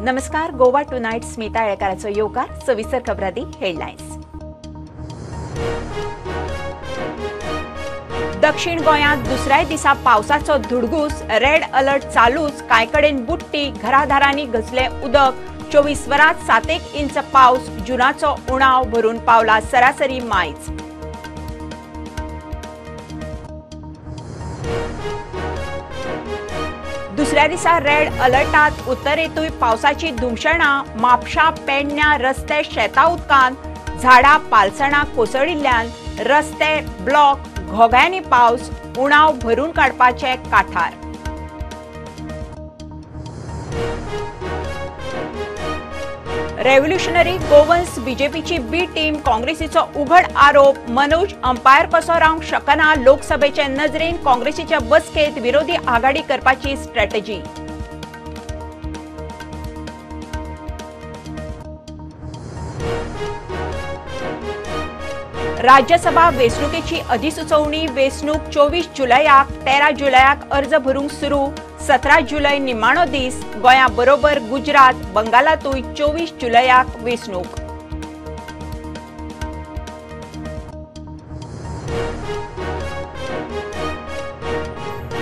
नमस्कार, गोवा टुनायट स्मिता येळकाराचो येवकार. सविस्तर खबरांनी हेडलायन्स. दक्षिण गोंयांत दुसऱ्याय दिसा पावसाचो धुडगूस, रेड अलर्ट चालूच. कांय कडेन बुडटी, घरादारांनी घसले उदक. 24 वरांत 7 इंच पावस, जुनाचो उणाव भरून पावला सरासरी मायज. दुसऱ्या दिसा रेड अलर्टात उत्तरेतूय पावसाची धुमशणां. म्हापशा, पेडण्या रस्ते शेता उदकांत, झाडां पालसणां कोसळिल्ल्यान रस्ते ब्लॉक. घोग्यांनी पावस, उणाव भरून काडपाचे काठार. रेव्होल्युशनरी गोवन्स बीजेपीची बी टीम, काँग्रेसीचो उघड आरोप. मनोज अंपायर कसो रावंक शकना, लोकसभेचे नजरेन काँग्रेसीच्या बसकेत विरोधी आघाडी करपाची स्ट्रॅटजी. राज्यसभा वेंचणुकेची अधिसुचोवणी. वेंचणूक 24 जुलयाक, 13 जुलयाक अर्ज भरूंक सुरू. 17 जुलय निमाणो दीस. गोंया बरोबर गुजरात, बंगालातूय 24 जुलयाक वेंचणूक.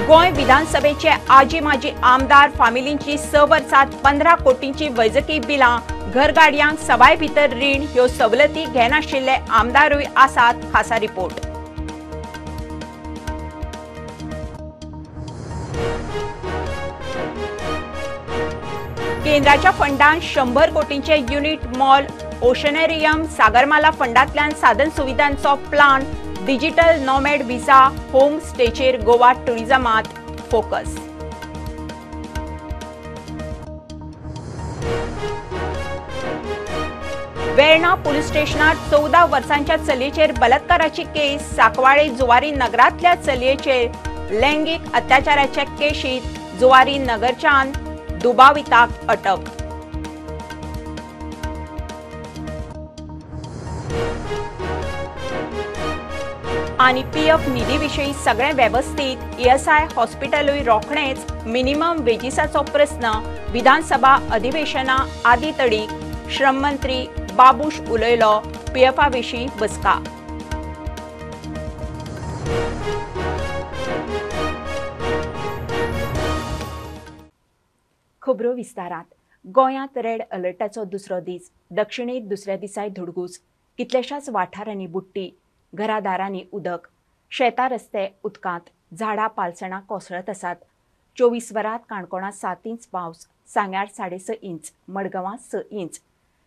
गोंय विधानसभेचे आजी माजी आमदार फामिलींची 6 वर्सात 15 कोटींची वैजकी बिलां, घरगाडयांक सवाय भितर रीण ह्यो सवलती घेनाशिल्ले आमदारूय आसात. खासा रिपोर्ट. केंद्राच्या फंडान 100 कोटींचे युनिट मॉल, ओशनेरियम, सागरमाला फंडांतल्यान साधन सुविधांचो plan, digital nomad visa, home स्टेचेर गोवा टुरिझमात फोकस. वेर्णा पुलीस स्टेशनात 14 वर्सांच्या चलयेचेर बलात्काराची केस. साकवाळे जुवारी नगरांतल्या चलयेचेर लैंगिक अत्याचाराच्या केशीत जुवारी नगरच्यान दुबाविताक अटक. आनी पीएफ निधी विशीं सगळें वेवस्थीत. ईएसआय हॉस्पिटलूय रोखडेंच. मिनिमम वेजीसाचो प्रस्न विधानसभा अधिवेशना आदी तडीक. श्रम मंत्री बाबूश उलयलो. पीएफा विशीं बसका. खबरो विस्तारात. गोंयांत रेड अलर्टाचो दुसरो दीस. दक्षिणेत दुसऱ्या दिसाय धुडगूस. कितल्याशाच वाठारांनी बुडटी, घरादारांनी उदक, शेतां रस्ते उदकांत, झाडां पालसणां कोसळत आसात. 24 वरांत काणकोणांत 7 इंच पावस, सांग्यार 6.5 इंच, मडगांवां 6 इंच.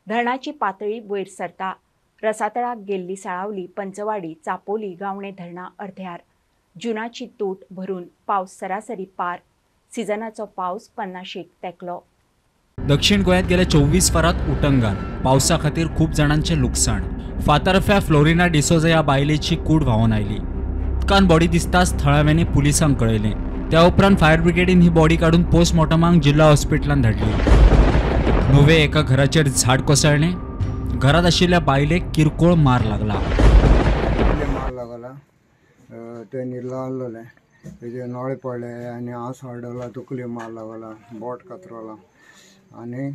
धरणाची पातळी वयर सरता. रसातळाक गेल्ली साळावली, पंचवाडी, चापोली, गावणे धरणां अर्ध्यार. जुनाची तूट भरून पावस सरासरी पार. सिजनाचो पावस 50 तेंकलो. दक्षिण गोंयांत गेल्या 24 वरांत उटंगार पावसा खातीर खूब जाणांचें लुकसाण. फातर्फ्या फ्लोरिना डिसोजा ह्या बायलेची कूड व्हांवन आयली. उदकान बॉडी दिसताच थळाव्यांनी पुलिसांक कळयलें. त्या उपरांत फायर ब्रिगेडीन ही बॉडी काडून पोस्टमॉर्टमाक जिल्हा हॉस्पिटलांत धाडली. नुवे एका घराचेर झाड कोसळ्ळें. घरांत आशिल्ल्या बायलेक किरकोळ मार लागला. मार लागला ते निर्लालें, तेजे नळे पडले आनी आस हाडला, तकली मार लागला, बोट कातरला आनी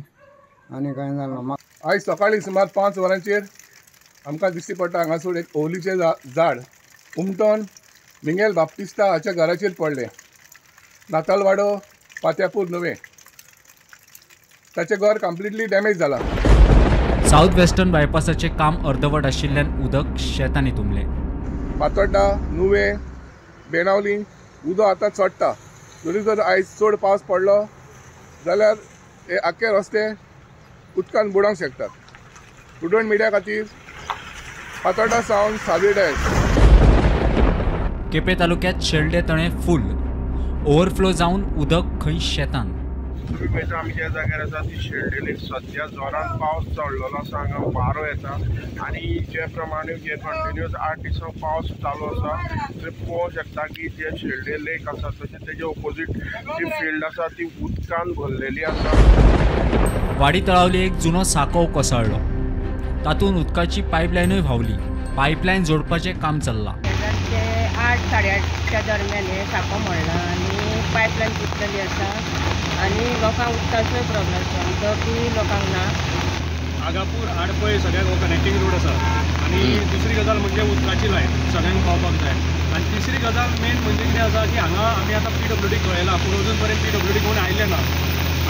आनी कांय जालें. आयज सकाळी सुमार 5 वरांचेर आमकां दिश्टी पडटा हांगासर एक ओवलीचें झाड उमटोन मिंगेल बाप्तिस्ता हाच्या घराचेर पडलें. नातालवाडो, पात्यापूर, नुवें. ताचें घर कंप्लिटली डॅमेज जालां. साऊथ वेस्टर्न बायपासाचें काम अर्दवट आशिल्ल्यान उदक शेतांनी तुंबलें. पातोड्डा, नुवें, बेनावली उदक आतां चडटा. जरी जर आयज चड पावस पडलो जाल्यार हे आख्खे रस्ते उदकान बुडोवंक शकतात. प्रुडंट मिडिया खातीर पातोड्डा सावन सावी डायस. केपें तालुक्यात शेल्डे तळें फूल ओव्हरफ्लो जावन उदक खंय शेतान. तुमी पळयता आमी ज्या जाग्यार आसा ती शेल्डे लेक. सद्या जोरान पावस चडलेलो आसा, हांगा वारो येता आनी जे प्रमाणे जे कंटिन्युअस 8 दिसां पावस चालू आसा थंय पळोवंक शकता की जे शेल्डे लेक आसा तशें तेजे ओपोजीट जी फिल्ड आसा ती उदकान भरलेली आसा. वाडी तळावली एक जुनो सांकव कोसळ्ळो. तातूंत उदकाची पायपलायनूय व्हांवली. पायपलायन जोडपाचें काम चल्लां. 8, 8:30 दरम्यान हे सांकव मोडला आनी पायपलायन तुटलेली आसा. आनी लोकांक उदकाचोय प्रॉब्लेम आसा, उदकूय लोकांक ना. आगापूर आडपय सगळ्याक हो कनेक्टींग रोड आसा आनी दुसरी गजाल म्हणजे उदकाची लायन सगळ्यांक पावपाक जाय. आनी तिसरी गजाल मेन म्हणजे कितें आसा की हांगा आमी आतां पीडब्ल्यूडी कळयलां पूण अजून पर्यंत पीडब्ल्यूडी कोण आयले ना.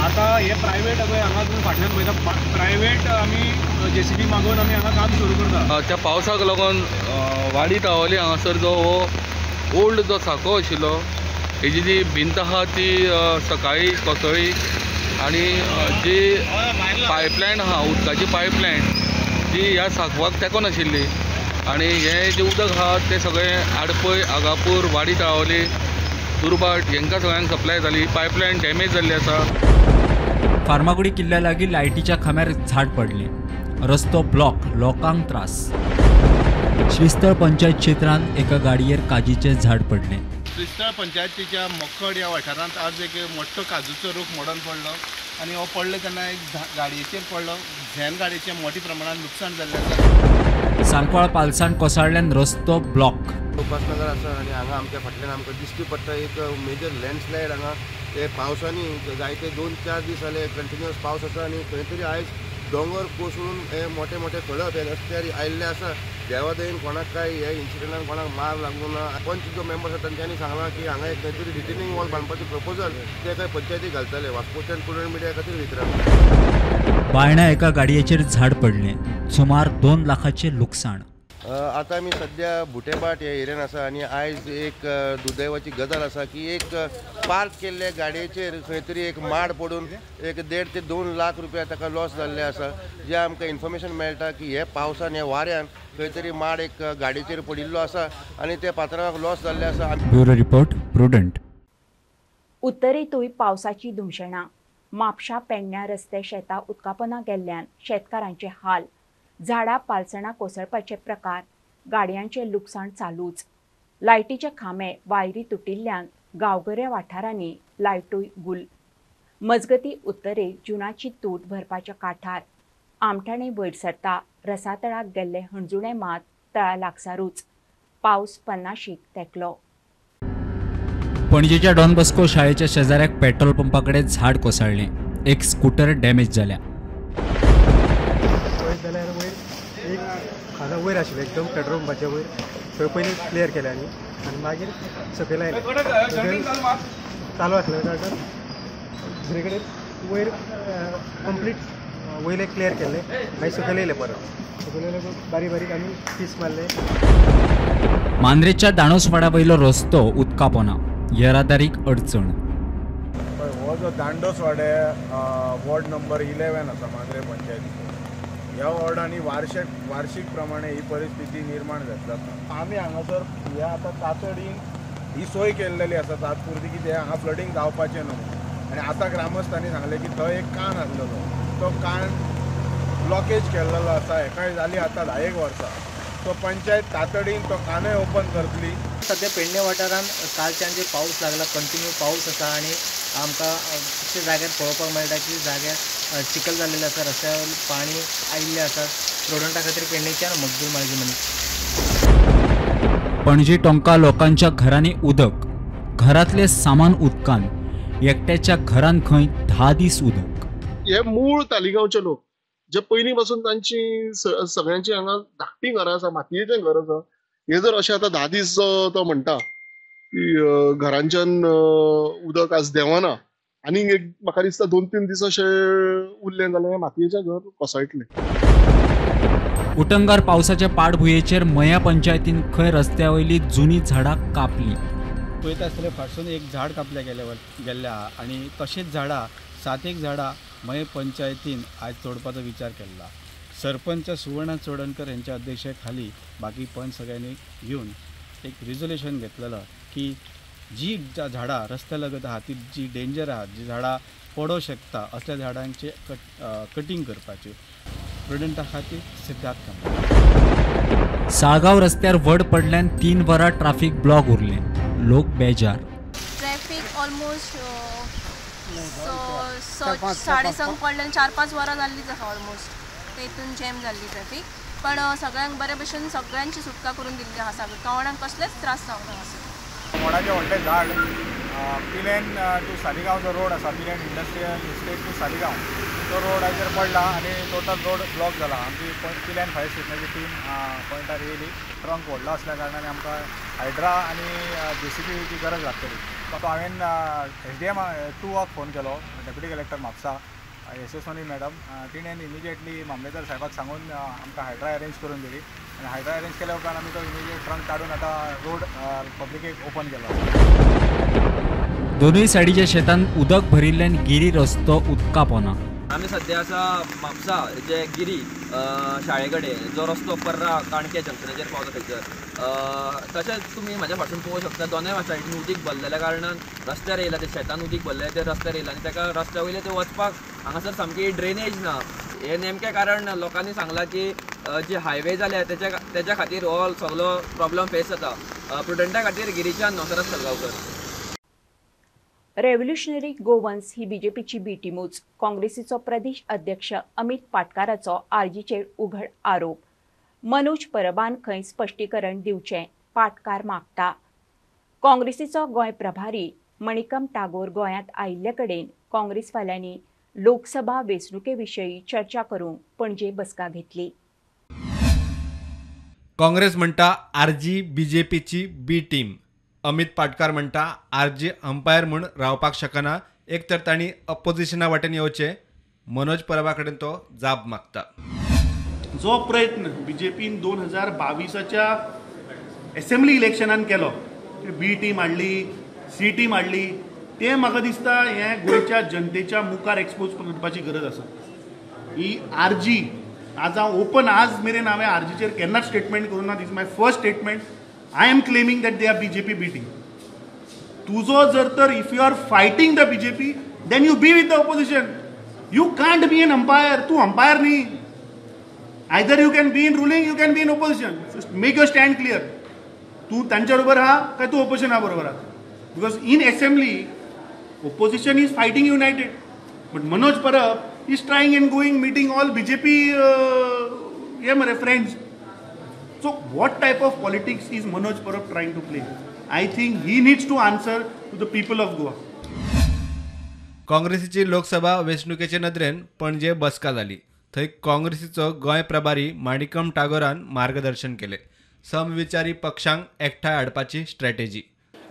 आतां हे प्रायवेट पळय हांगा तुमी फाटल्यान पळयता प्रायवेट आमी जेसीबी मागोवन आमी हांगा काम सुरू करता. त्या पावसाक लागून वाडी तावली हांगासर जो हो ओल्ड जो साको आशिल्लो हेजी जी भिंत आहा ती सकाळी कोसळ्ळी आनी जी पायपलायन आहा उदकाची पायपलायन ती ह्या साकवाक तेंकोन आशिल्ली आनी हें जें उदक आहा तें सगळें आडपय आगापूर वाडी तळावली दुर्भाट हेंकां सगळ्यांक सप्लाय जाली. पायपलायन डॅमेज जाल्ली आसा. फार्मागुडी किल्ल्या लागीं लायटीच्या खांब्यार झाड पडलें, रस्तो ब्लॉक, लोकांक त्रास. श्रीस्थळ पंचायत क्षेत्रांत एका गाडयेर काजीचें झाड पडलें. श्रीस्थळ पंचायतीच्या मक्कड ह्या वाठारांत आज एक मोठो काजूचो रूख मोडून पडलो आनी हो पडलो तेन्ना एक गाडयेचेर पडलो. झॅन गाडयेचें मोठ्या प्रमाणात लुकसाण जाल्लें आसा. सांकवाळ पालसाण कोसळ्ळ्यान रस्तो ब्लॉक. उपासनगर आसा आनी हांगा आमच्या फाटल्यान आमकां दिश्टी पडटा एक मेजर लँडस्लायड. हांगा ते पावसांनी जायते 2-4 दीस जाले कंटिन्युअस पावस आसा आनी खंय तरी आयज दोंगर कोसळून हे मोठे मोठे खडप हे रस्त्यार आयिल्ले आसा. देवादयेन कोणाक काय हे इन्सिडंटान कोणाक मार लागूंक ना. पंच जो मेंबर्स आसा तांच्यांनी सांगलां की हांगा एक खंय तरी रिटेनिंग वॉल बांदपाचें प्रपोजल ते काय पंचायती घालतले. वास्कोच्यान प्रुडंट मिडिया खातीर विक्रम. बायणा एका गाडयेचेर झाड पडलें, सुमार 2 लाखाचें लुकसाण. आतां आमी सद्या भुटेभाट ह्या एरियान आसा आनी आयज एक दुर्दैवाची गजाल आसा की एक पार्क केल्ले गाडयेचेर खंय तरी एक माड पडून एक 1.5 ते 2 लाख रुपया ताका लॉस जाल्ले आसा. जे आमकां इन्फॉर्मेशन मेळटा की हे पावसान ह्या वाऱ्यान खंय तरी माड एक गाडयेचेर पडिल्लो आसा आनी त्या पात्रांक लॉस जाल्ले आसा. Bureau report, Prudent. उत्तरेंतूय पावसाची धुमशेणां. म्हापशा पेडण्या रस्ते शेतां उदकापना गेल्ल्यान शेतकारांचे हाल. झाडां पालसणां कोसळपाचे प्रकार, गाडयांचें लुकसाण चालूच. लायटीचे खांबे वायरी तुटिल्ल्यान गांवगिऱ्या वाठारांनी लायटूय गुल. मजगती उत्तरेक जुनाची तूट भरपाच्या काठार आमठाणे वयर सरता. रसातळाक गेल्ले हणजुणे मात तळा लागसारूच. पावस 50शीक तेंकलो. पणजेच्या डॉन बॉस्को शाळेच्या शेजाऱ्याक पेट्रोल पंपा कडेन झाड कोसळ्ळें, एक स्कूटर डॅमेज जाल्या. पळयत जाल्यार वयर एक खांदो वयर आशिल्लो एकदम पेट्रोल पंपाच्या वयर, थंय पयलीं क्लियर केलें आनी आनी मागीर सकयल आयलें. चालू आसलें कारण दुसरे कडेन वयर कंप्लीट वयलें क्लियर केल्लें, मागीर सकयल येयलें परत. सकयल येयलें बारीक बारीक आमी पीस मारले. मांद्रेच्या दाणोसवाडा वयलो रस्तो उदका पोना, येरादारीक अडचण. हो जो दांडोसवाडे वॉर्ड नंबर 11 आसा मांद्रे पंचायतीचो, ह्या वॉर्डांनी वार्षिक प्रमाणे ही परिस्थिती निर्माण जाता. आमी हांगासर हे आतां तातडीन ही सोय केल्लेली आसा तात्पुरती की ते हांगा फ्लडींग जावपाचें न्हू. आनी आतां ग्रामस्थांनी सांगलें की थंय एक कान आसलेलो, तो कान ब्लॉकेज केल्लेलो आसा. हेकाय जाली आतां 10 वर्सां. तो पंचायत तातडीन तो कानय ओपन करतली. सद्या पेडणे वाठारांत कालच्यान जे पावस लागला कंटिन्यू पावस आसा आनी आमकां खुबशे जाग्यार पळोवपाक मेळटा की जाग्यार चिखल जाल्लेले आसा, रस्त्यार पाणी आयिल्लें आसा. प्रुडंटा खातीर पेडणेच्यान मकबूल माळजी मनी. पणजी टोंका लोकांच्या घरांनी उदक, घरांतलें सामान उदकान, एकट्याच्या घरान खंय 10 दीस उदक. हे मूळ तालिगांवचे लोक जे पयलीं पासून तांची सगळ्यांची हांगा धाकटी घरां आसा, मातयेचें घर आसा. हे जर अशें आतां 10 दीस तो म्हणटा की घरांच्यान उदक आज देंवना, आनी एक म्हाका दिसता 2-3 दीस अशें उरलें जाल्यार मातयेचें घर कोसळटलें. उटंगार पावसाच्या पाटभुंयेचेर मया पंचायतीन खंय रस्त्या वयली जुनी झाडां कापली. पळयता आसतलें फाटसून एक झाड कापलें गेल्लें आहा आनी तशेंच झाडां 7-8 झाडां मये पंचायतीन आज तोडपाचो विचार केल्ला. सरपंच सुवर्णा चोडणकर यांच्या अध्यक्षतेखाली बाकी पंच सगळ्यांनी घेवन एक रिजोल्युशन घेतलेलो की जी झाडां रस्त्या लगत आहा ती जी डेंजर आहा, जी झाडां पडोवंक शकता असल्या झाडांचे कटिंग करपाचें. प्रुडंटा खातीर सिद्धार्थ कामत. साळगांव रस्त्यार वड पडल्यान 3 वरां ट्राफिक ब्लॉक उरलें, लोक बेजार. ट्रॅफिक ऑलमोस्ट 6:30 पडल्यान 4-5 वरां जाल्लीच आसा ऑलमोस्ट, तेतून जॅम जाल्ली ट्रॅफिक. पण सगळ्यांक बरे भशेन सगळ्यांची सुटका करून दिल्ली आसा, कोणाक कसलेच त्रास जावंक ना. वडाचें व्हडलें झाड पिलेन टू सालिगांव जो रोड आसा, Pilerne industrial estate two Saligao तो रोड हाचेर पडला आनी टोटल रोड ब्लॉक जाला. आमची पिलेन फायर स्टेशनाची टीम पॉयंटार येयली. ट्रंक व्हडलो आसल्या कारणान आमकां हायड्रा आनी जेसीबीची गरज लागतली. तो हांवें SDM 2 phone केलो, deputy collector Mapusa Yashaswini madam, तिणें इमिजिएटली मामलेदार साहेबाक सांगून आमकां हायड्रा अरेंज करून दिली आनी हायड्रा अरेंज केल्या उपरांत आमी तो इमिजिएट ट्रंक काडून आतां रोड पब्लिकेक ओपन केलो. दोनूय सायडीच्या शेतांत उदक भरिल्ल्यान गिरी रस्तो उदका पोना. आमी सद्या आसा म्हापसा जे गिरी शाळे कडेन जो रस्तो पर्रा काणके जंक्शनाचेर पावता थंयसर. तशेंच तुमी म्हाज्या फाटसून पळोवंक शकता दोनूय सायडीन उदीक भरलेल्या कारणान रस्त्यार येयला, ते शेतान उदीक भरलें ते रस्त्यार येयला आनी ताका रस्त्या वयले ते वचपाक हांगासर सामकी ड्रेनेज ना. हें नेमकें कारण लोकांनी सांगलां की जे हायवे जाल्या तेच्या खातीर हो सगलो प्रॉब्लम फेस जाता. प्रुडंटा खातीर गिरीच्यान नवसरस सलगांवकर. रेव्होल्युशनरी गोवन्स ही बीजेपीची बी टीमूच. काँग्रेसीचो प्रदेश अध्यक्ष अमित पाटकाराचो आरजीचेर उघड आरोप. मनोज परबान खंय स्पश्टीकरण दिवचें पाटकार मागता. काँग्रेसीचो गोंय प्रभारी मणिकम टागोर गोंयांत आयिल्ले कडेन काँग्रेसवाल्यांनी लोकसभा वेंचणुके विशीं चर्चा करूंक पणजे बसका घेतली. काँग्रेस म्हणटा आरजी बीजेपीची बी टीम. अमित पाटकार म्हणटा आरजी अंपायर म्हूण रावपाक शकना, एक तर तांणी अपोजिशना वाटेन येवचें. मनोज परबा कडेन तो जाप मागता. जो प्रयत्न बीजेपीन 2022च्या एसेंब्ली इलेक्शनान केलो, बी टीम हाडली, सी टीम हाडली, तें म्हाका दिसता हें गोंयच्या जनतेच्या मुखार एक्सपोज करपाची गरज आसा. ही आरजी आज हांव ओपन, आज मेरेन हांवें आरजीचेर केन्नाच स्टेटमेंट करूं ना. This my first statement. I am claiming that they are BJP B team. तुजो जर तर if you are fighting the BJP then you be with the opposition. You can't be an umpire. तूं umpire न्ही. Either you can be in ruling, you can be in opposition. Make your stand clear. तूं तांच्या बरोबर आहा काय तूं ओपोजिशना बरोबर आहा? Because in assembly opposition is fighting united, but Manoj Parab is trying and going meeting all BJP हे मरे friends. So what type of politics is Manoj Parab trying to play? I think he needs to answer to the people of Goa. काँग्रेसीची Lok Sabha वेंचणुकेचे नदरेन पणजे बसका जाली. थंय काँग्रेसीचो गोंय प्रभारी माणिकम टागोरान मार्गदर्शन केलें. समविचारी पक्षांक एकठांय हाडपाची strategy.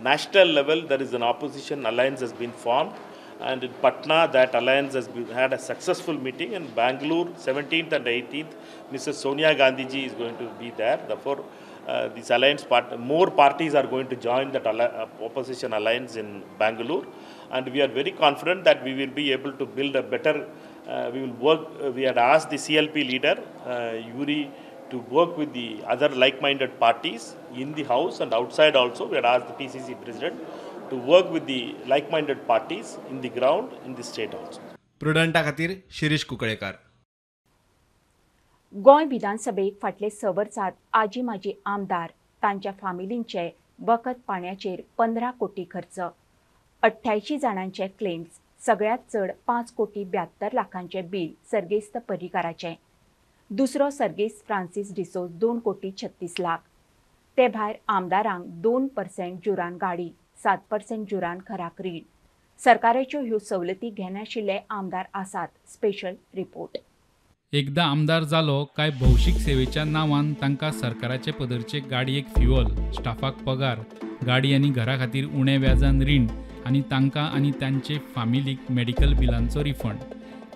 National level there is an opposition alliance has been formed, and in Patna that alliance has had a successful meeting. In Bangalore 17th and 18th Mrs. Sonia Gandhi ji is going to be there. Therefore this alliance more parties are going to join that opposition alliance in Bangalore, and we are very confident that we will be able to build a better we will work. We had asked the CLP leader Yuri to work with the other like-minded parties in the house and outside also. We had asked the PCC president to work with the like-minded parties in the ground in the state also. प्रुडंटा खातीर शिरीष कुकळेकार. गोंय विधानसभेक फाटले 6 वर्सांत आजी माजी आमदार तांच्या फामिलींचे वखद पाण्याचेर 15 कोटी खर्च, 88 जाणांचे क्लेम्स, सगळ्यांत चड 5 कोटी 72 लाखांचे बिल सर्गेस्त पर्रीकाराचें, दुसरो सर्गेस्त फ्रांसीस डिसोज 2 कोटी 36 लाख. ते भायर आमदारांक 2% जुरान गाडी, 7% जुरान घराक रीण. सरकाराच्यो ह्यो सवलती घेनाशिल्ले आमदार आसात. Special report. एकदा आमदार जालो काय भौशीक सेवेच्या नांवान तांकां सरकाराचे पदरचे गाडयेक फ्युअल, स्टाफाक पगार, गाडी आनी घरा खातीर उणे व्याजान रीण आनी तांकां आनी तांचे फामिलीक मेडिकल बिलांचो रिफंड,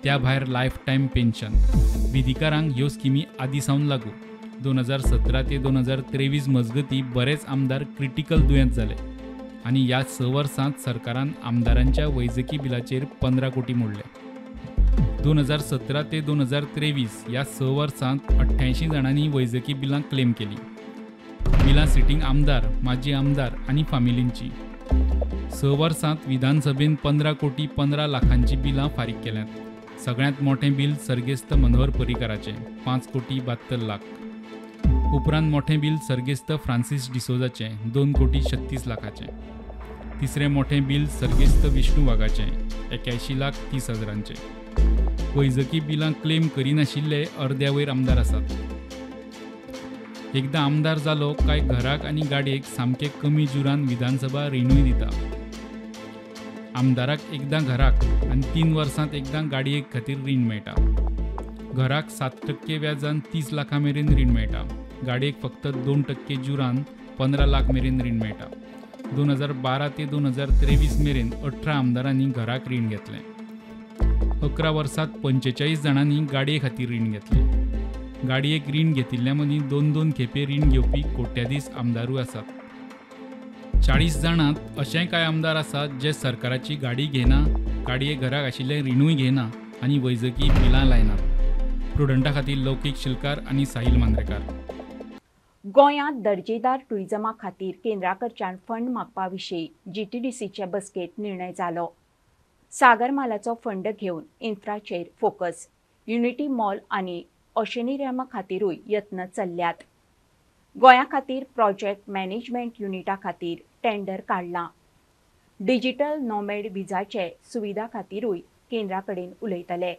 त्या भायर लायफ टायम पेन्शन. विधिकारांक ह्यो स्किमी आदी सावन लागू. 2017 ते 2023 मजगती बरेच आमदार क्रिटिकल दुयेंत जाले आनी ह्या 6 वर्सांत सरकारान आमदारांच्या वैजकी बिलाचेर 15 कोटी मोडले. 2017 ते 2023 ह्या 6 वर्सांत 88 जाणांनी वैजकी बिलां क्लेम केली. बिलां सिटींग आमदार, माजी आमदार आनी फामिलींची. 6 वर्सांत विधानसभेन 15 कोटी 15 लाखांची बिलां फारीक केल्यांत. सगळ्यांत मोठें बिल सर्गेस्त मनोहर पर्रीकाराचें 5 कोटी 72 लाख. उपरांत मोठें बिल सर्गेस्त फ्रांसीस डिसोजाचें 2 कोटी 36 लाखाचें. तिसरें मोठें बिल सर्गेस्त विष्णू वाघाचें 81 लाख 30 हजारांचें. वैजकी बिलां क्लेम करिनाशिल्ले अर्द्या वयर आमदार आसात. एकदां आमदार जालो काय घराक आनी गाडयेक सामकें कमी जुरान विधानसभा रिणूय दिता. आमदाराक एकदां घराक आनी 3 वर्सांत एकदां गाडयेक खातीर रीण मेळटा. घराक 7% व्याजान 30 लाखां मेरेन रीण मेळटा. गाडयेक फक्त 2% जुरान 15 लाख मेरेन रीण मेळटा. 2012 ते 2023 मेरेन 18 आमदारांनी घराक रीण घेतलें. 11 वर्सांत 45 जाणांनी गाडये खातीर रीण घेतलें. गाडयेक रीण घेतिल्ल्या मदीं 2-2 खेपे रीण घेवपी कोट्याधीश आमदारूय आसात. 40 जाणांत अशेंय कांय आमदार आसात जे सरकाराची गाडी घेना, गाडये घराक आशिल्लें रिणूय घेना आनी वैजकी बिलां लायनात. प्रुडंटा खातीर लौकीक शिलकार आनी साहिल मांद्रेकार. गोंयांत दर्जेदार टुरिझमा खातीर केंद्रा कडच्यान फंड मागपा विशीं जीटीडीसीचे बसकेंत निर्णय जालो. सागरमालाचो फंड घेवन इन्फ्राचेर फोकस, युनिटी मॉल आनी ओशेनिरियमा खातीरूय यत्न चल्ल्यात. गोंया खातीर प्रोजेक्ट मॅनेजमेंट युनिटा खातीर टेंडर काडलां. डिजिटल नोमॅड विजाचे सुविधा खातीरूय केंद्रा कडेन उलयतले.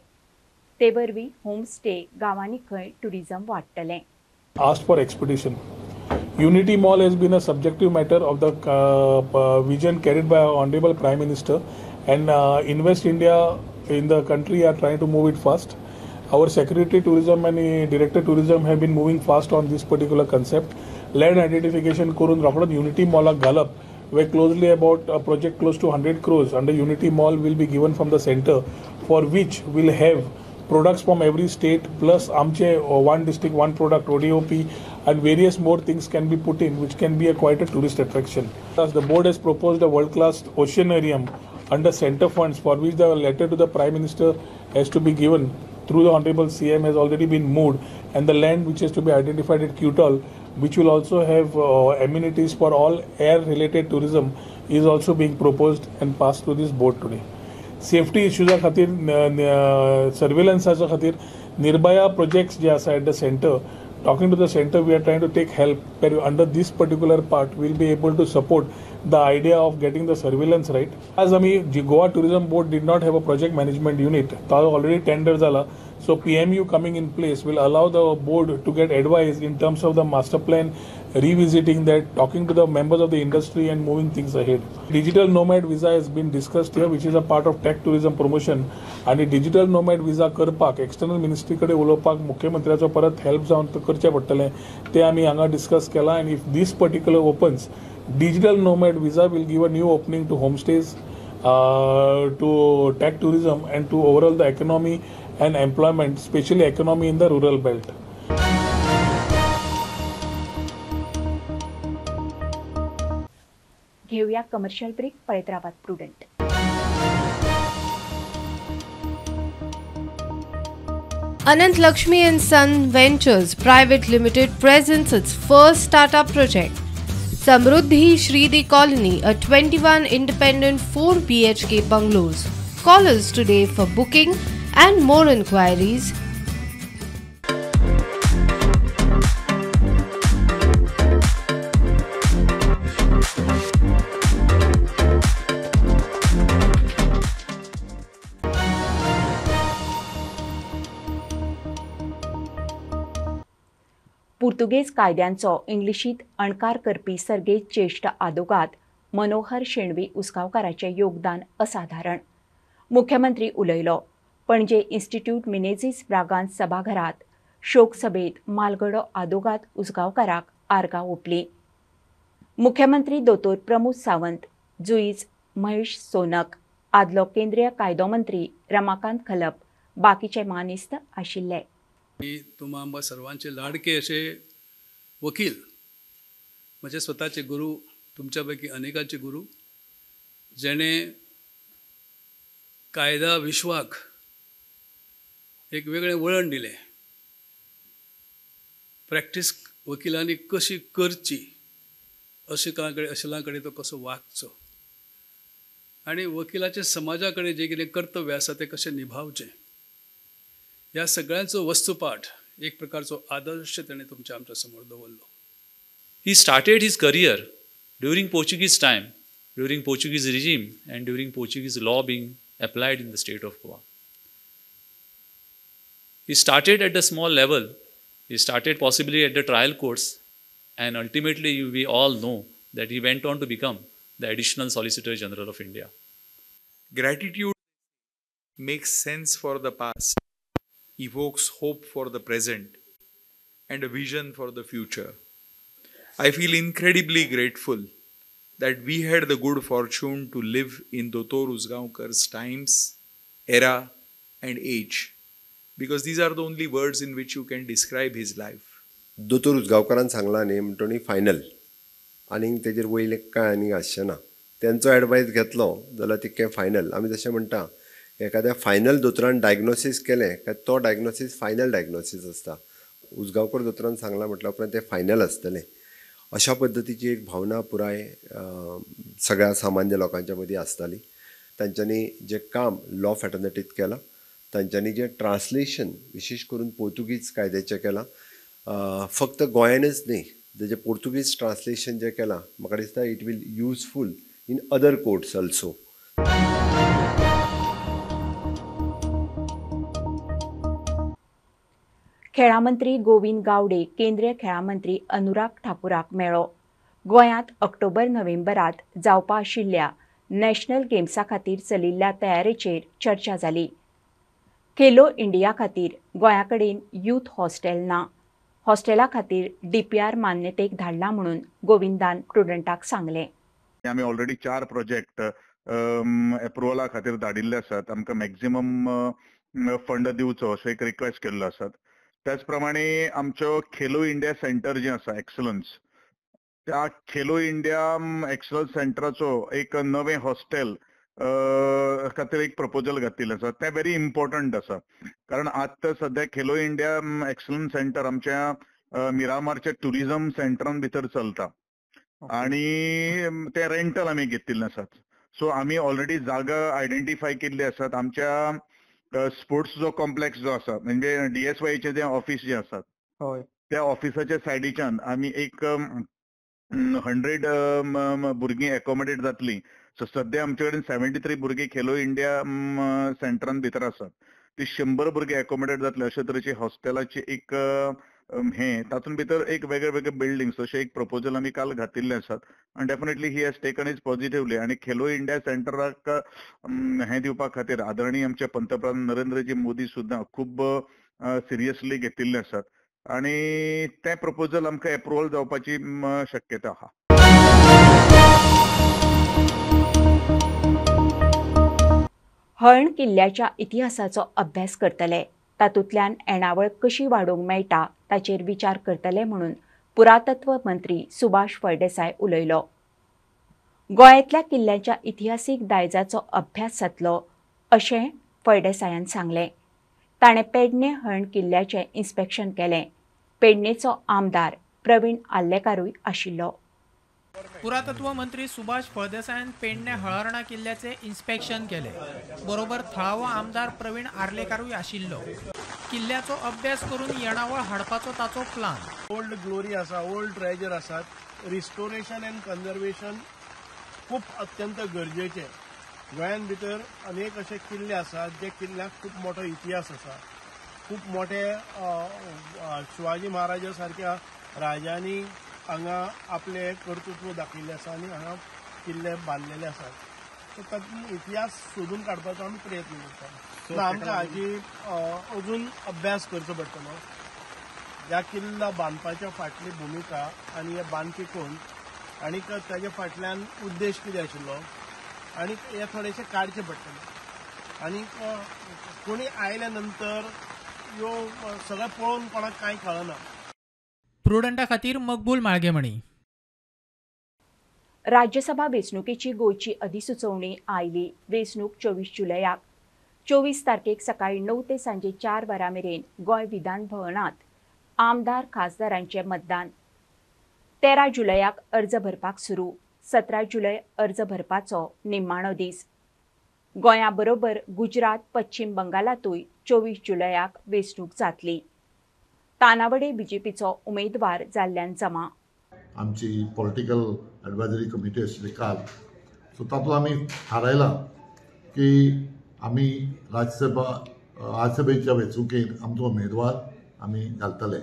ते वरवीं होमस्टे गांवांनी खंय टुरिझम वाडटलें. Asked for expedition. Unity Mall has been a subjective matter of the vision carried by our Honorable Prime Minister, and Invest India in the country are trying to move it fast. Our Secretary Tourism and Director Tourism have been moving fast on this particular concept. Land identification korun rokhdo Unity Mall ak ghalap, where closely about a project close to 100 crores under Unity Mall will be given from the center, for which we'll have products from every state plus amche one district one product ODOP and various more things can be put in, which can be a quite a tourist attraction. Thus, the board has proposed a world-class oceanarium under center funds, for which the letter to the Prime Minister has to be given through the Honorable CM has already been moved, and the land which is to be identified at Qtol, which will also have amenities for all air-related tourism, is also being proposed and passed to this board today. Safety issues खातीर, सर्वेलन्साच्या खातीर Nirbhaya projects जे आसा at the centre, talking to the centre we are trying to take help under this particular part will be able to support the idea of getting the surveillance right. आज आमी Goa tourism board did not have a project management unit, तो already tender जाला. So PMU coming in place will allow the board to get advice in terms of the master plan, revisiting that, talking to the members of the industry and moving things ahead. Digital nomad visa has been discussed here, which is a part of tech tourism promotion. आणि digital nomad visa करपाक external ministry कडेन उलोवपाक मुख्यमंत्र्याचो परत help जावन करचें पडटलें, तें आमी हांगा डिस्कस केलां. आनी if this particular opens, digital nomad visa will give a new opening to homestays, to tech tourism and to overall the economy and employment, especially economy in the rural belt. घेऊया commercial break, पळयत रावात Prudent. Anant Lakshmi and Son Ventures Private Limited presents its first startup project, Samruddhi Shridi Colony, a 21 independent 4 BHK bungalows. Call us today for booking and more inquiries. पुर्तुगेज कायद्यांचो इंग्लिशींत अणकार करपी सर्गेस्त ज्येश्ठ आदोगाद मनोहर शेणवी उसगांवकाराचें योगदान असाधारण. मुख्यमंत्री उलयलो. पणजे इन्स्टिट्यूट मिनेझीस ब्रागांझ सभाघरात शोकसभेत मालगडो आदोगाद उसगांवकाराक आर्गां ओंपली. मुख्यमंत्री दोतोर प्रमोद सावंत, जुईज महेश सोनक, आदलो केंद्रीय कायदो मंत्री रमाकांत खलप बाकीचे मानेस्त आशिल्ले. तुम्हा आमकां सर्वांचे लाडके असे वकील, म्हजे स्वताचे गुरू, तुमच्या पैकी अनेकांचे गुरू, जेणे कायदा विश्वाक एक वेगळें वळण दिलें. प्रॅक्टीस वकिलांनी कशी करची, अशिलां कडेन तो कसो वागचो आनी वकिलाचें समाजा कडेन जें कितें कर्तव्य आसा तें कशें निभावचें, ह्या सगळ्यांचो वस्तुपाठ एक प्रकारचो आदर्श ताणें तुमच्या आमच्या समोर दवरलो. He started his career during Portuguese time, during Portuguese regime and during Portuguese law being applied in the state of Goa. He started at the small level. He started possibly at the trial courts, and ultimately we all know that he went on to become the additional Solicitor General of India. Gratitude makes sense for the past, evokes hope for the present, and a vision for the future. I feel incredibly grateful that we had the good fortune to live in Dr. Usgaonkar's times, era, and age, because these are the only words in which you can describe his life. दोतोर उजगांवकारान सांगला न्ही म्हणटनी final आनीक तेजेर वयलें कांय आनीक आसचें ना. तेंचो एडवायस घेतलो जाल्यार तितकें फायनल. आमी जशें म्हणटा एखाद्या फायनल दोतोरान डायग्नोसीस केलें काय तो डायग्नोसीस फायनल डायग्नोसीस आसता. उजगांवकर दोतोरान सांगलां म्हटल्या उपरांत तें फायनल आसतलें. अशा पद्दतीची एक भावना पुराय सगळ्या सामान्य लोकांच्या मदीं आसताली. तांच्यांनी जें काम लॉ फ्रेटर्निटींत केलां, तांच्यांनी जें ट्रान्सलेशन विशेश करून पोर्तुगीज कायद्याचें केलां, फक्त गोंयानच न्ही तेजें पोर्तुगीज ट्रान्सलेशन जें केलां म्हाका दिसता it will useful in other courts also. खेळां मंत्री गोविंद गावडे केंद्रीय खेळां मंत्री अनुराग ठाकूराक मेळ्ळो. गोंयांत ऑक्टोबर नोव्हेंबरात जावपा आशिल्ल्या नॅशनल गेम्सा खातीर चलिल्ल्या तयारेचेर चर्चा जाली. खेलो इंडिया खातीर गोंया कडेन यूथ हॉस्टेल ना. हॉस्टेला खातीर डीपीआर मान्यतेक धाडला म्हणून गोविंदान प्रुडंटाक सांगलें. आमी ऑलरेडी 4 प्रोजेक्ट एप्रुवला खातीर धाडिल्ले आसात. आमकां मॅक्झिमम फंड दिवचो असो एक रिक्वेस्ट केल्लो आसात. त्याच प्रमाणे आमचो खेलो इंडिया सेंटर जें आसा एक्सलन्स, त्या खेलो इंडिया एक्सलन्स सेंटराचो एक नवें हॉस्टेल खातीर एक प्रपोजल घातिल्लें आसा. तें व्हेरी इम्पॉर्टंट आसा, कारण आतां सद्या खेलो इंडिया एक्सलन्स सेंटर आमच्या मिरामारच्या ट्युरिजम सेंटरान भितर चलता आनी तें रेंटल आमी घेतिल्लें आसात. सो आमी ऑलरेडी जागा आयडेंटिफाय केल्ली आसात. आमच्या स्पोर्ट्स जो कॉम्प्लेक्स जो आसा म्हणजे डीएसवायचे जे ऑफिस जे आसात त्या ऑफिसाच्या सायडीच्यान आमी एक 100 भुरगीं एकोमोडेट जातली. सो सद्या आमचे कडेन 73 भुरगीं खेलो इंडिया सेंटरान भितर आसात. ती 100 भुरगीं एकोमोडेट जातले अशे तरेची हॉस्टेलाची एक हें तातूंत भितर एक वेगळे वेगळे बिल्डिंग्स अशें एक प्रपोजल आमी काल घातिल्लें आसात आनी definitely he has taken it positively. आनी खेलो इंडिया सेंटराक हें दिवपा खातीर आदरणीय आमचे पंतप्रधान नरेंद्रजी मोदी सुद्दां खूब सिरियसली घेतिल्लें आसात आनी तें प्रपोजल आमकां एप्रुवल जावपाची शक्यता आहा. हळर्ण किल्ल्याच्या इतिहासाचो अभ्यास करतले, तातूंतल्यान येणावळ कशी वाडोवंक मेळटा ताचेर विचार करतले म्हणून पुरातत्व मंत्री सुभाष फळदेसाय उलयलो. गोंयांतल्या किल्ल्यांच्या इतिहासीक दायजाचो अभ्यास जातलो अशें फळदेसायान सांगलें. ताणें पेडणे हळर्ण किल्ल्याचें इन्स्पेक्शन केलें. पेडणेचो आमदार प्रवीण आर्लेकारूय आशिल्लो. पुरातत्व मंत्री सुभाष फळदेसायान पेडणे हळर्णा किल्ल्याचे इन्स्पेक्शन केले. बरोबर थळावो आमदार प्रवीण आर्लेकारूय आशिल्लो. किल्ल्याचो अभ्यास करून येणावळ हाडपाचो ताचो प्लान. ओल्ड ग्लोरी आसा, ओल्ड ट्रेजर आसात. रिस्टोरेशन एंड कन्जर्वेशन खूब अत्यंत गरजेचें. गोंयांत भितर अनेक अशे किल्ले आसात जे किल्ल्याक खूब मोठो इतिहास आसा. खूब मोठे शिवाजी महाराजा सारक्या राजांनी हांगा आपले कर्तृत्व दाखयल्लें आसा आनी हांगा किल्ले बांदलेले आसात. सो तातूंत इतिहास सोदून काडपाचो आमी प्रयत्न करता. आमकां हाजी अजून अभ्यास करचो पडटलो. ह्या किल्ला बांदपाच्या फाटली भुमिका आनी हे बांदपी कोण आनी ताच्या फाटल्यान उद्देश कितें आशिल्लो आनी हे थोडेशे काडचे पडटले. आनी कोणी आयल्या नंतर ह्यो सगळें पळोवन कोणाक कांय कळना. प्रुडंटा खातीर मकबूल माळगेमणी. राज्यसभा वेंचणुकेची गोंयची अधिसुचोवणी आयली. वेंचणूक 24 जुलयाक. 24 तारखेक सकाळी 9 ते सांजे 4 वरां मेरेन गोंय विधान भवनांत आमदार खासदारांचें मतदान. 13 जुलयाक अर्ज भरपाक सुरू. 17 जुलय अर्ज भरपाचो निमाणो दीस. गोंया बरोबर गुजरात, पश्चिम बंगालांतूय 24 जुलयाक वेंचणूक जातली. तानावडे बीजेपीचो उमेदवार जाल्ल्यान जमा. आमची पॉलिटिकल एडवायजरी कमिटी आशिल्ली काल, सो तातूंत आमी थारायलां की आमी राज्यसभेच्या वेंचणुकेंत आमचो उमेदवार आमी घालतले.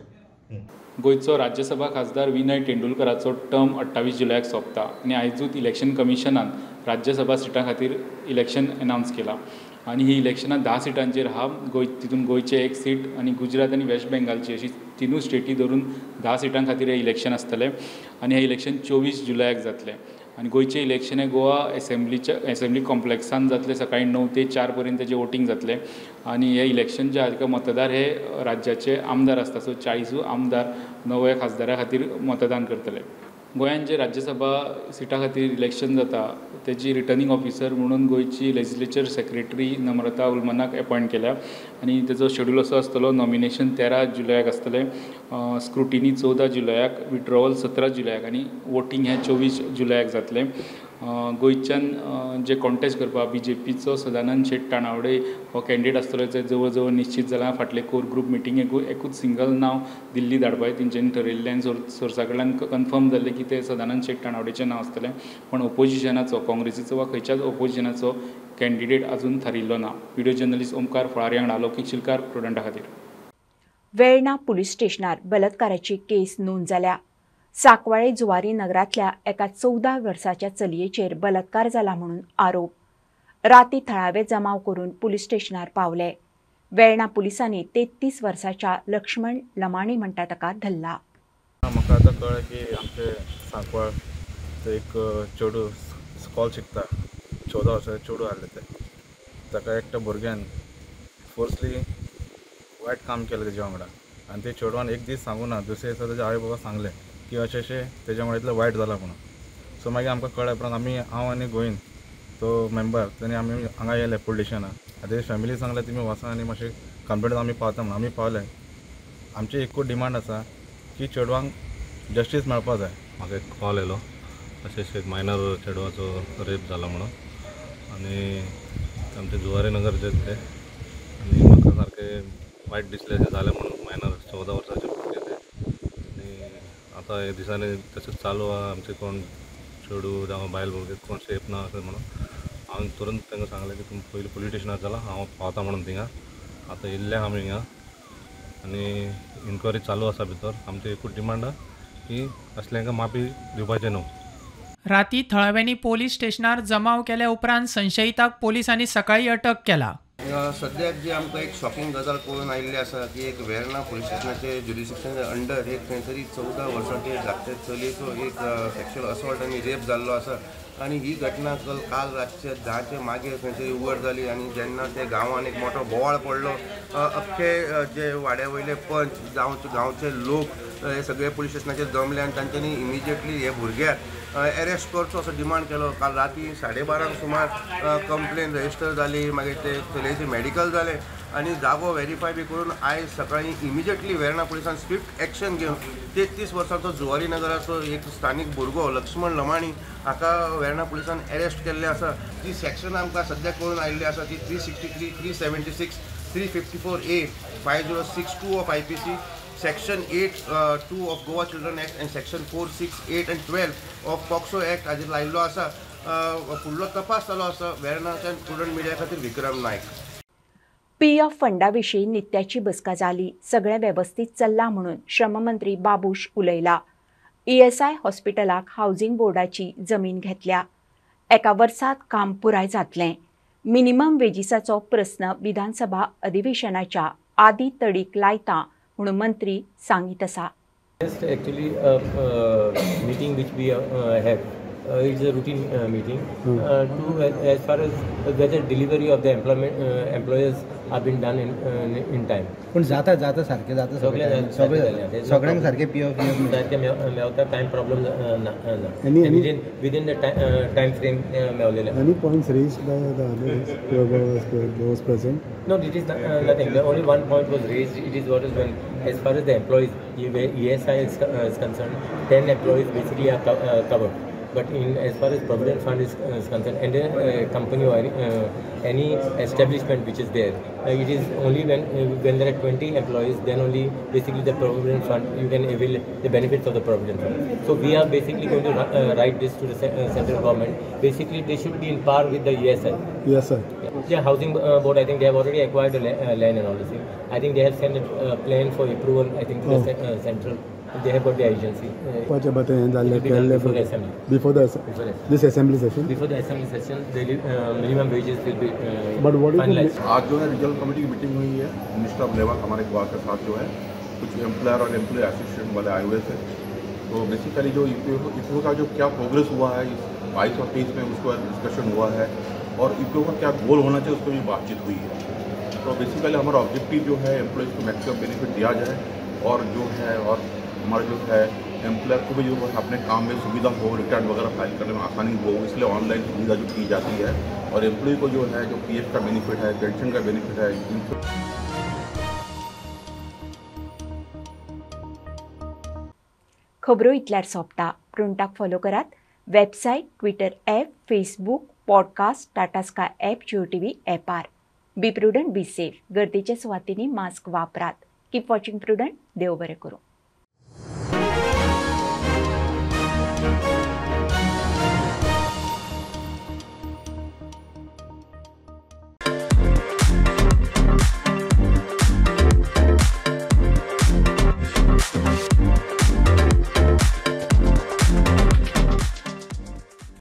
गोंयचो राज्यसभा खासदार विनय तेंडुलकराचो टर्म 28 जुलयाक सोंपता आनी आयजूच इलेक्शन कमिशनान राज्यसभा सिटां खातीर इलेक्शन अनावन्स केलां आनी ही इलेक्शनां 10 सिटांचेर आहा. तितून गोंयचें एक सीट आनी गुजरात आनी वेस्ट बेंगालची अशी 3 स्टेटी धरून 10 सिटां खातीर हें इलेक्शन आसतलें आनी हें इलेक्शन 24 जुलयाक जातलें. आनी गोंयचें इलेक्शन हें गोवा एसेंब्ली कॉम्प्लेक्सान जातलें. सकाळीं 9 ते 4 पर्यंत तेजें वोटींग जातलें आनी हें इलेक्शन जें आहा मतदार हे राज्याचे आमदार आसता. सो 40 आमदार नव्या खासदारा खातीर मतदान करतले. गोंयांत जे राज्यसभा सिटां खातीर इलेक्शन जाता तेजी रिटर्निंग ऑफिसर म्हणून गोंयची लेजिस्लेचर सेक्रेटरी नम्रता उलमनाक एपॉयंट केल्या आनी तेजो शेड्यूल असो आसतलो: नॉमिनेशन 13 जुलयाक आसतलें, स्क्रुटिनी 14 जुलयाक, विड्रॉवल 17 जुलयाक आनी वोटींग हें 24 जुलयाक जातलें. गोंयच्यान जे कॉन्टेस्ट करपाक बीजेपीचो सदानंद शेट तानावडे हो कॅन्डिडेट आसतलो तें जवळ जवळ निश्चीत जालां. फाटले कोर ग्रूप मिटिंगेक एकूच सिंगल नांव दिल्ली धाडपाचें तेंच्यांनी ठरयल्लें आनी सोर्सा कडल्यान कन्फर्म जाल्लें की तें सदानंद शेट तानावडेचें नांव आसतलें. पूण ओपोजिशनाचो, काँग्रेसीचो वा खंयच्याच ओपोजिशनाचो कॅन्डिडेट अजून थारिल्लो ना. व्हिडियो जर्नलिस्ट ओमकार फळारी वांगडा लौकीक शिलकार, प्रुडंटा खातीर. वेर्णा पुलीस स्टेशनार बलात्काराची केस नोंद जाल्या. साकवाळे जुवारी नगरांतल्या एका 14 वर्साच्या चलयेचेर बलात्कार जाला म्हणून आरोप. राती थळावे जमाव करून पुलीस स्टेशनार पावले. वेर्णा पुलिसांनी 33 वर्साच्या लक्ष्मण लमाणी म्हणटा ताका धरला. म्हाका आतां कळ्ळें की आमचे सांकवाळ एक चेडूं स्कॉल शिकता, 14 वर्साचें चेडूं आहलें तें, ताका एकट्या भुरग्यान फोर्सली वायट काम केलें तेज्या वांगडा आनी ते चेडवान एक दीस सांगू ना, दुसरे दिसा तेज्या आवय बाबा सांगलें की अशें अशें तेज्या वांगडा इतलें वायट जालां म्हणून. सो मागीर आमकां कळ्ळें उपरांत आमी, हांव आनी गोविंद तो मेंबर, तेणी आमी हांगा येयले पुलीस स्टेशनार. आतां तेजी फॅमिली सांगलें तुमी वचा आनी मातशें कंप्लेंट आमी पावता म्हणून. आमी पावले. आमची एकूच डिमांड आसा की चेडवांक जस्टीस मेळपा जाय. म्हाका एक कॉल येयलो अशें अशें एक मायनर चेडवाचो रेप जाला म्हणून आनी आमचे जुवारी नगरचे ते, आनी म्हाका सारकें वायट दिसलें अशें जालें म्हणून. मायनर 14 वर्साचे भुरगें तें आनी आतां हे दिसांनी तशेंच चालू आहा. आमचे कोण चेडूं जावं बायल भुरगें कोण सेफ ना अशें म्हणून हांवें तुरंत तांकां सांगलें की तुमी पयलीं पुलीस स्टेशनार चला, हांव पावता म्हणून थिंगा. आतां येयल्ले आमी हिंगा आनी इन्क्वायरी चालू आसा भितर. आमची एकूच डिमांड आहा की असल्यांकां माफी दिवपाचें न्हू. राती थळाव्यांनी पोलीस स्टेशनार जमाव केल्या उपरांत संशयिताक पोलिसांनी सकाळी अटक केला. सद्याक जी आमकां एक शॉकिंग गजाल कळून आयिल्ली आसा की एक वेर्णा पुलीस स्टेशनाचे ज्युरिस्डिक्शनाच्या अंडर एक खंय तरी 14 वर्सांचे धाकटे चलयेचो एक सेक्शुअल असॉल्ट आनी रेप जाल्लो आसा आनी ही घटना काल रातचे 10च्या मागीर खंय तरी उगड जाली आनी जेन्ना ते गांवान एक मोठो बोवाळ पडलो, अख्खे जे वाड्या वयले पंच गांवचे लोक हे सगळे पुलीस स्टेशनाचेर जमले आनी तांच्यांनी इमिजिएटली हे भुरग्याक एरेस्ट करचो असो डिमांड केलो. काल राती 12:30 सुमार कंप्लेन रजिस्टर जाली, मागीर ते चलयेचें मेडिकल जालें आनी जागो वेरीफाय बी करून आयज सकाळीं इमिजिएटली वेर्णा पुलिसान स्विफ्ट एक्शन घेवन 33 वर्सांचो जुवारी नगराचो एक स्थानीक भुरगो लक्ष्मण लमाणी हाका वेर्णा पुलिसान एरेस्ट केल्लें आसा. जी सेक्शन आमकां सद्याक कळून आयिल्ली आसा ती 363, 376, 354A, 5062 of IPC, Section 8(2) of Goa Children Act and Section 4, 6, 8 and 12 of POCSO Act हाजेर लायिल्लो आसा. फुडलो तपास चालू आसा. वेर्णाच्यान प्रुडंट मिडिया खातीर विक्रम नायक. पीएफ फंडा विशीं नित्याची बसका जाली, सगळें वेवस्थीत चल्लां म्हणून श्रममंत्री बाबूश उलयला. ईएसआय हॉस्पिटलाक हावजिंग बोर्डाची जमीन घेतल्या, एका वर्सात काम पुराय जातलें. मिनिमम वेजीसाचो प्रस्न विधानसभा अधिवेशनाच्या आदी तडीक लायता म्हणून मंत्री सांगीत आसा. Just actually meeting which we have, it's a routine meeting to as far as whether delivery of the employment employers have been done in time. पण जाता जाता सारकें जाता, सगळें सगळ्यांक सारकें पीएफ सारकें मेवता, टायम प्रॉब्लम ना, within the time frame मेवलेलें. Any points raised by the others whoever was present? No, it is nothing. The only one point was raised. It is what is when as far as the employees, ESI is concerned, 10 employees basically are covered. But in as far as Provident Fund is concerned, and a company or any establishment which is there, it is only when there are 20 employees, then only basically the Provident Fund, you can avail the benefits of the Provident Fund. So we are basically going to write this to the central government. Basically, they should be in par with the ESI. Yes, sir. Yeah, housing board, I think they have already acquired the land and all this thing. I think they have sent a plan for approval, I think, to the central. They have got the agency. Before the assembly. Before the this assembly session. Before the assembly session, the minimum wages will be But what is finalized. आज जो है regional committee की meeting हुई है minister of labour हमारे Goa K साथ जो है कुछ employer और employ association वाले आए हुए थे। तो बेसिकली जो ईपीओ का जो क्या प्रोग्रेस हुआ है इस 22 और 23 में उसको डिस्कशन हुआ है और ईपीओ का क्या गोल होना चाहिए उस पर भी बातचीत हुई है। तो बेसिकली हमारा ऑब्जेक्टिव जो है एम्प्लॉयज़ को मैक्सिमम बेनिफिट दिया जाए और जो है और हमारा जो है एम्प्लॉयर को भी जो अपने काम में सुविधा हो, रिटर्न वगैरह फाइल करने में आसानी हो, इसलिए ऑनलाइन सुविधा जो की जाती है और एम्प्लॉय को जो है जो पीएफ का बेनिफिट है, पेंशन का बेनिफिट है। खबरो इतल्यार सोंपता. प्रुडंटाक फॉलो करात website, Twitter app, Facebook, podcast, Tata Sky app, Jio TV ॲपार. Be prudent, be safe. गर्दीच्या सुवातींनी मास्क वापरात. Keep watching Prudent. देव बरें करूं.